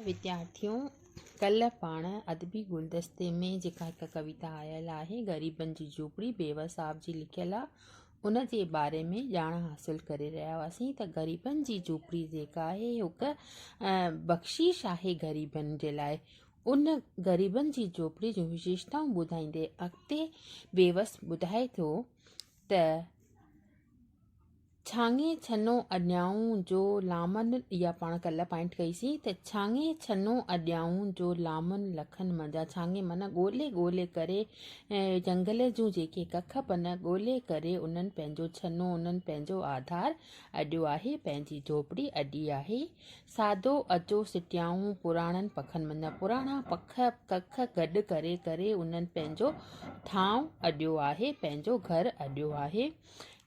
وديارٿيون ڪلهه پاڻ ادبي گلدستي ۾ جيڪا هڪ ڪويتا آيل آهي غريبن جي جهوپڙي بيوس صاحب جي لکيل آ ان جي باري ۾ ڄاڻ حاصل ڪري رهيا هئاسين ته غريبن جي جهوپڙي جيڪا آهي هڪ بخشيش آهي غريبن جي لاء ان غريبن جي جهوپڙي جون وشيشتائون ٻڌائيندي اڳتي بيوس ٻڌائي ٿو ته ڇانگي ڇنو اڏيائون جو لامن اها پاڻ ڪلهه پوائنٽ ڪئي سين ته ڇانگي ڇنو اڏيائون جو لامن لکن منجهان ڇانگي معنيٰ ڳولي ڳولي ڪري جنگل جون جيڪي ڪک پن ڳولي ڪري انهن پنهنجو ڇنو انهن پنهنجو آڌار اڏيو آهي پنهنجي جهوپڙي اڏي آهي سادو اچو سٽيائون پراڻن پکن منجهان پراڻا پک ڪک گڏ ڪري ڪري انهن پنهنجو ٿانء اڏيو آهي پنهنجو گهر اڏيو آهي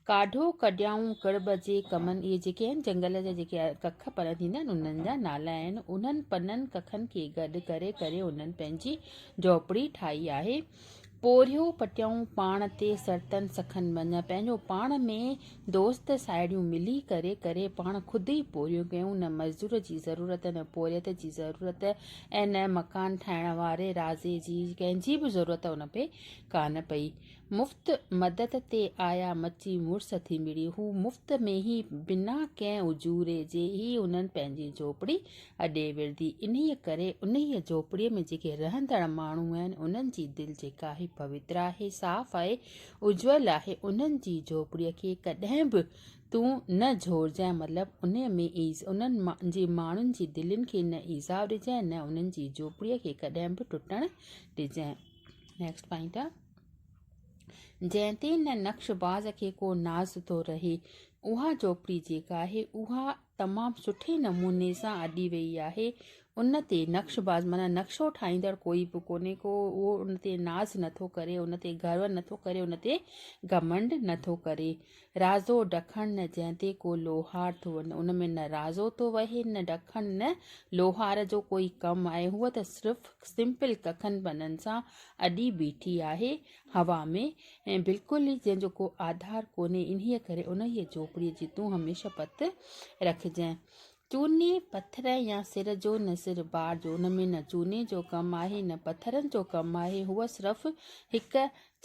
ڪاڍو ڪڍيائون ڪڙٻ جي ڪمن اهي جيڪي آهن جنگل جا جيڪي ڪک پن ٿيندا آهن انهن جا نالا آهن انهن پنن ڪکن کي گڏ ڪري ڪري انهن پنهنجي جهوپڙي ٺاهي آهي پورهيو پٽيائون پاڻ تي سرتن سکن مڃ پنهنجو پاڻ ۾ دوست ساهيڙيون ملي ڪري ڪري پاڻ خود ئي پورهيو ڪيون نه مزدور جي ضرورت نه پورهيت جي ضرورت ۽ نه مڪان ٺاهڻ واري رازي جي ڪنهن جي به ضرورت ان پي ڪانه پئي مفت مدد تي آيا مچي مڙس ٿي مڙي. هو مفت ۾ ئي بنا ڪنهن اجوري جي ئي انهن پنهنجي جهوپڙي اڏي ورتي. انهيء ڪري انهيء جهوپڙيء ۾ جيڪي رهندڙ ماڻهو آهن، انهن جي دل جيڪا آهي پوتر آهي، صاف آهي، اجول آهي، انهن جي جهوپڙيء کي ڪڏهن به تون نه جهورجانء مطلب انهيء ۾ انهن جي ماڻهن جي دلين کي نه ايذاء ڏجانء، نه انهن جي جهوپڙيء کي ڪڏهن به ٽٽڻ ڏجانء. نيڪسٽ پوائنٽ آ. جنهن تي نه نقش باز کي ڪو ناز ٿو رهي. اها جهوپڙي جيڪا آهي اها تمام سٺي نموني سان اڏي ويئي آهي. ان تي نقش باز معنيٰ نقشو ٺاهيندڙ ڪوئي به ڪونهي ڪو اهو ان تي ناز نٿو ڪري ان تي گرو نٿو ڪري ان تي گهمنڊ نٿو ڪري. رازو ڊکڻ نه جنهن تي ڪو لوهار ٿو وڃي ان ۾ نه رازو ٿو وهي نه ڊکڻ نه لوهار جو ڪوئي ڪم آهي هوء ته صرف سمپل ڪکن پنن سان اڏي بيٺي آهي هوا ۾ ۽ بلڪل ئي جنهن جو ڪو آڌار ڪونهي انهيء ڪري انهيء جهوپڙيء جي تون هميشه پت رکجانء. چوني، پٿر يا سر جو نه سر بار جو، ان ۾ نه چوني جو ڪم آهي نه پٿرن جو ڪم آهي، هوء صرف هڪ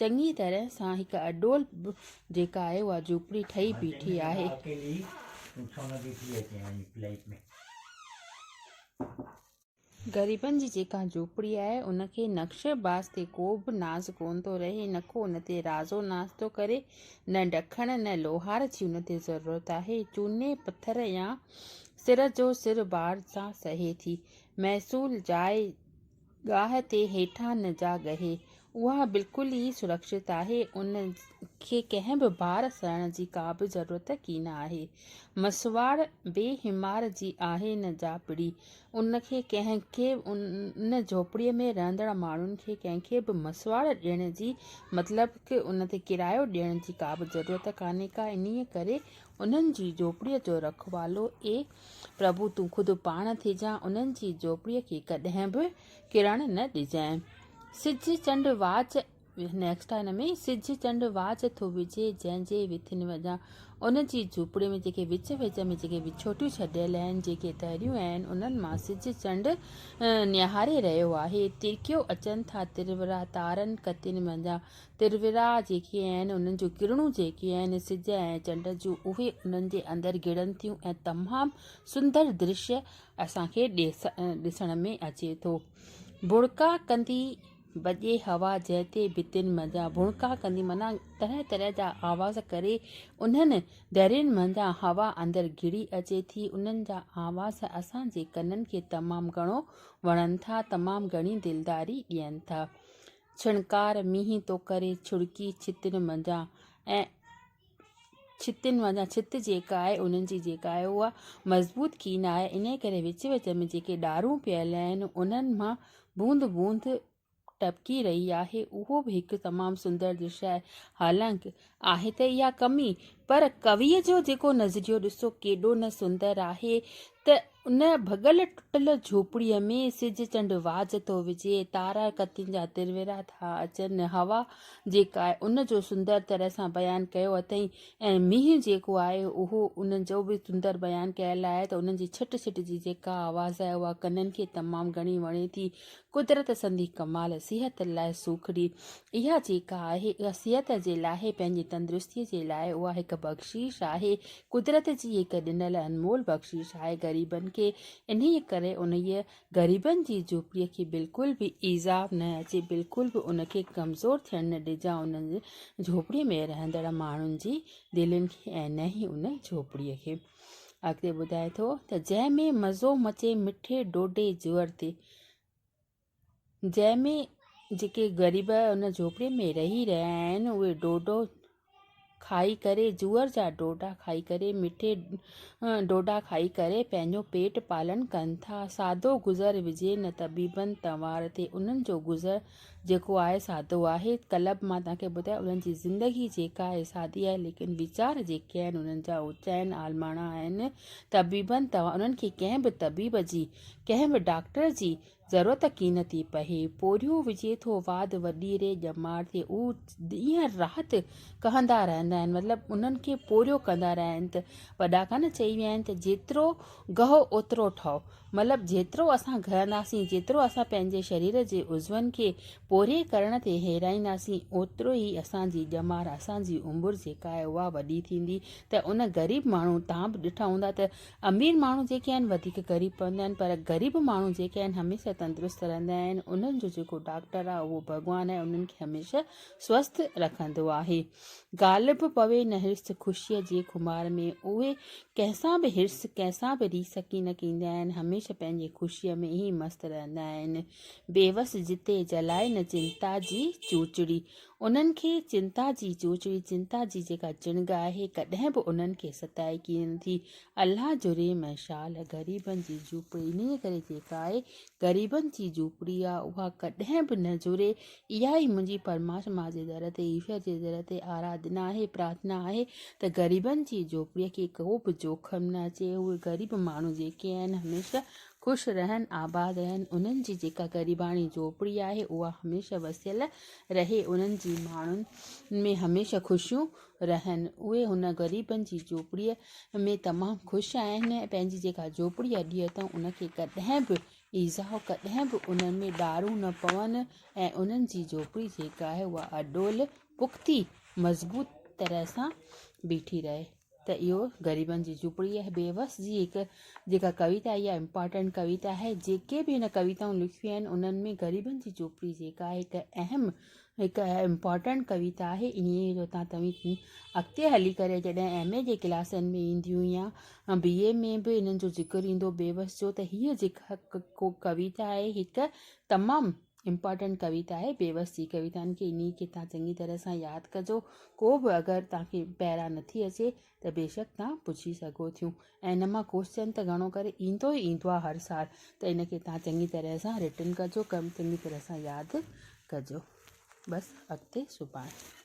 چڱي طرح سان هڪ اڏول جيڪا آهي اها جهوپڙي ٺهي بيٺي آهي. غريبن جي جيڪا جهوپڙي آهي ان کي نقش باز تي ڪو به ناز ڪونه ٿو رهي، نه ڪو ان تي رازو ناز ٿو ڪري، نه ڊکڻ نه لوهار جي ان تي ضرورت آهي. چوني پٿر يا سر جو سر بار سان سهي ٿي. محصول جاء گاهه تي هيٺان نه جا ڳهي. اها بلڪل ئي سرڪشت آهي، ان کي ڪنهن به بار سهڻ جي ڪا به ضرورت ڪين آهي. مسواڙ بي حمار جي آهي نه جا پڙي. ان کي ڪنهن کي ان جهوپڙيء ۾ رهندڙ ماڻهن کي ڪنهن کي به مسواڙ ڏيڻ جي مطلب ڪه ان تي ڪرايو ڏيڻ جي ڪا به ضرورت ڪانهي ڪا انهيء ڪري انهن جي جهوپڙيء جو رکوالو اي پرڀو تون خود پاڻ ٿيجان انهن جي جهوپڙيء کي ڪڏهن به ڪرڻ نه ڏجانء. سج چنڊ واچ نيڪسٽ آهي هن ۾ سج چنڊ واچ ٿو وجهي جنهن جي وٿين وجهان ان جي جهوپڙي ۾ جيڪي وچ وچ ۾ جيڪي وڇوٽيون ڇڏيل آهن جيڪي دريون آهن انهن مان سج چنڊ نهاري رهيو آهي ترڪيو اچن ٿا ترورا تارن ڪتين منجهان ترورا جيڪي آهن انهن جون ڪرڻون جيڪي آهن سج ۽ چنڊ جون اهي انهن جي اندر گڙن ٿيون ۽ تمام سندر درشيه اسان کي ڏسڻ ۾ اچي ٿو. ڀڻڪا ڪندي ڀڄي هوا جنهن تي ڀتين منجهان ڀڻڪا ڪندي معنيٰ طرح طرح جا آواز ڪري انهن درين منجهان هوا اندر گهڙي اچي ٿي انهن جا آواز اسان جي ڪنن کي تمام گهڻو وڻن ٿا تمام گهڻي دلداري ڏين ٿا ڇڻڪار مينهن ٿو ڪري ڇڙڪي ڇتين منجهان ۽ ڇتين وڃان ڇت جيڪا آهي انهن جي جيڪا آهي اها مضبوط ڪين آهي انهي ڪري وچ وچ ۾ جيڪي ڏارون پيل آهن انهن مان بوند بوند ٽپڪي رهي آهي اهو به هڪ تمام سندر درشيه آهي حالانڪ آهي ته اها ڪمي پر ڪويء جو جيڪو نظريو ڏسو ڪيڏو نه سندر آهي ته. ان ڀڳل ٽٽل جهوپڙيء ۾ سج چنڊ واجهه ٿو وجهي، تارا ڪتين جا ترورا ٿا اچن، هوا جيڪا آهي ان جو سندر طرح سان بيان ڪيو اٿئين ۽ مينهن جيڪو آهي اهو ان جو به سندر بيان ڪيل آهي ته انهن جي ڇٽ ڇٽ جي جيڪا آواز آهي اها ڪنن کي تمام گهڻي وڻي ٿي. قدرت سندي ڪمال، صحت لاء سوکڙي اها جيڪا آهي اها صحت جي لاء پنهنجي تندرستي جي لاء اها هڪ بخشيش آهي قدرت جي هڪ ڏنل انمول بخشيش آهي غريبن کي انهيء ڪري انهيء غريبن جي جهوپڙيء کي بلڪل به ايذاء نه اچي بلڪل به ان کي ڪمزور ٿيڻ نه ڏجان ان جهوپڙيء ۾ رهندڙ ماڻهن جي دلين کي ۽ نه ئي ان جهوپڙيء کي. اڳتي ٻڌائي ٿو ته جنهن ۾ مزو مچي مٺي ڊوڊي جوئر تي جنهن ۾ جيڪي غريب ان جهوپڙي ۾ رهي رهيا آهن اهي ڊوڊو کائي ڪري جوئر جا ڊوڊا کائي ڪري مٺي ڊوڊا کائي ڪري پنهنجو پيٽ پالن ڪن ٿا سادو گذر وجهي نه طبيبن تنوار تي انهن جو گذر جيڪو آهي سادو آهي ڪلب مان توهان کي ٻڌايو انهن جي زندگي جيڪا آهي سادي آهي ليڪن ويچار جيڪي آهن انهن جا اوچا آهن عالماڻا آهن طبيبن توهان انهن کي ڪنهن به طبيب جي ڪنهن به ڊاڪٽر جي ضرورت ڪين ٿي پئي پورهيو وجهي ٿو واڌ وڏي ري ڄمار ٿئي هو ڏينهن رات ڪهندا رهندا آهن مطلب انهن کي پورهيو ڪندا رهن ته وڏا ڪانه چئي ويا آهن ته جيترو گهو اوترو ٺهو مطلب جيترو اسان گهرنداسين، جيترو اسان پنهنجي شرير جي عضون کي پورهيي ڪرڻ تي هيرائينداسين، اوترو ئي اسان جي ڄمار، اسان جي عمر جيڪا آهي اها وڏي ٿيندي ته ان غريب ماڻهو تان به ڏٺا هوندا ته امير ماڻهو جيڪي آهن وڌيڪ غريب پوندا آهن پر غريب ماڻهو جيڪي آهن هميشه تندرست رهندا آهن، انهن جو جيڪو ڊاڪٽر آهي اهو ڀڳوان آهي انهن کي هميشه سوسٿ رکندو آهي. غالب پوي نه حرص خوشيء جي خمار ۾، اهي ڪنهن سان به حرص، ڪنهن سان به ريس ڪين ڪيندا آهن، هميشه پنهنجي خوشيء ۾ ئي مست رهندا آهن. بيوس جتي جلائي نه چنتا جي چوچڙي، انهن کي چنتا جي چوچڙي، چنتا جي جيڪا چڻگ آهي، ڪڏهن به انهن کي ستائي ڪين ٿي. الله جو رحم ۽ شال غريبن جي جهوپڙي، انهيء ڪري جيڪا آهي غريبن جي جهوپڙي آ، اها ڪڏهن به نه جهري، اها ئي منهنجي پرماتما جي در تي، ايشور جي در تي آراڌنا آهي، پرارٿنا آهي ته غريبن جي جهوپڙيء کي ڪو به جوکم نه اچي، اهي غريب ماڻهو جيڪي آهن هميشه خوش رهن، آباد رهن، انهن جي جيڪا غريباڻي جهوپڙي آهي اها هميشه وسيل رهي، انهن جي ماڻهن ۾ هميشه خوشيون رهن، اهي هن غريبن جي جهوپڙيء ۾ تمام خوش آهن ۽ پنهنجي جيڪا جهوپڙي اڏي اٿئون ان کي ڪڏهن به ايذاء ڪڏهن به انهن ۾ ڏارون نه پون ۽ انهن جي جهوپڙي جيڪا آهي اها اڏول پختي مضبوط طرح سان بيٺي رهي ته اهو غريبن جي جهوپڙي آهي بيوس جي هڪ جيڪا ڪويتا اها امپارٽنٽ ڪويتا آهي جيڪي به هن ڪويتائون لکيون آهن انهن ۾ غريبن جي جهوپڙي جيڪا آهي هڪ اهم هڪ امپارٽنٽ ڪويتا آهي انهيء جو تان توهين اڳتي هلي ڪري جڏهن ايم اي جي ڪلاسن ۾ اينديون يا بي اي ۾ به انهن جو ذڪر ايندو بيوس جو ته هيء جيڪا ڪويتا آهي هڪ تمام امپارٽنٽ ڪويتا آهي بيوس جي ڪويتائن کي انهي کي تان چڱي طرح سان ياد ڪجو ڪو به اگر تان کي پيرا نٿي اچي ته بيشڪ تان پڇي سگهو ٿيون ۽ ان مان ڪوشچن ته گهڻو ڪري ايندو ئي ايندو آهي هر سال ته ان کي تان چڱي طرح سان رٽن ڪجو ڪم چڱي طرح سان ياد ڪجو بس اڳتي سڀاڻي.